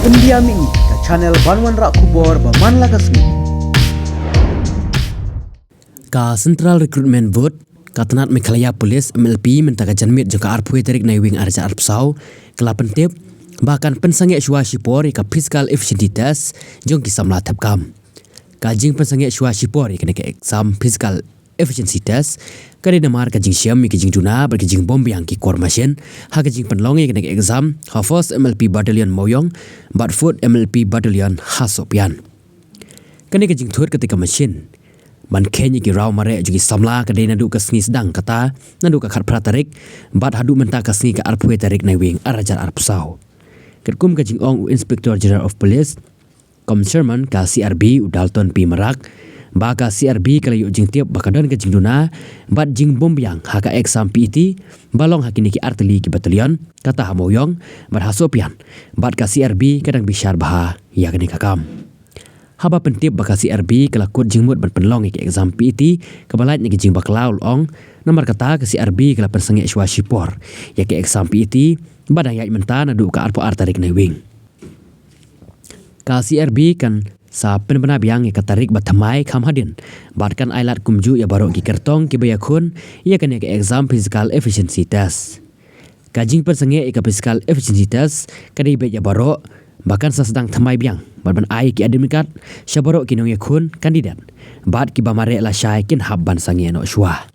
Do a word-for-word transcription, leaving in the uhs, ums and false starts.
India Mini, ka channel ban wanrah khubor ba man la ka sngi. Ka Central Recruitment Board, ka tnat Meghalaya Police, M L P, mynta ka janmiet jong ka arphew tarik Naiwieng arhajar arphew saw, ka la pyntip ba kan pynsangeh shuwa shipor ïa ka physical efficiency test jong ki samla thep kam. Ka jingpynsangeh shuwa shipor ïa kane ka exam physical efficiency test ka dei namar ka jingshem ïa ka jingduna bad ka jingbymbiang ki kor machine ha ka jingpynlong ïa kane ka exam ha First M L P Battalion Mawïong bad Fourth M L P Battalion ha Sohpian. Kane ka jingthut kata ka machine ban kheiñ ïa ki raw mareh jong ki samla ka dei naduh ka sngi sdang kata, naduh ka khatphra tarik bad haduh mynta ka sngi ka arphew tarik Naiwieng arhajar arphew saw. Katkum ka jingong u Inspector General of Police, kum chairman ka C R B, u Dalton P Marak, ba ka C R B ka la ïoh jingtip ba ka don ka jingduna bad jingbymbiang ha ka exam P E T ba long ha kine ki artylli ki battalion, kata ha Mawïong bad ha Sohpian, bad ka C R B ka dang bishar bha ïa kane ka kam. Haba pyntip ba ka C R B ka la kut jingmut ban pynlong ïa ka exam P E T kaba lait na ka jingbakla, u la ong, namar kata ka C R B ka la pynsangeh shuwa shipor ïa ka exam P E T ba dang ïaid mynta naduh ka arphew ar tarik Naiwieng. Ka C R B kan sa pynbna biang ïa ka tarik ba thymmai kham hadien bad kan ailad kumjuh ïa baroh ki kyrtong kiba ïakhun ïa kane ka exam physical efficiency test. Ka jingpynsangeh ïa ka physical efficiency test ka dei beit ïa baroh ba kan sa sdang thymmai biang bad ban ai ïa ki admit card sha baroh ki nongïakhun candidate bad kiba mareh lashai kin hap ban sangeh noh shuwa.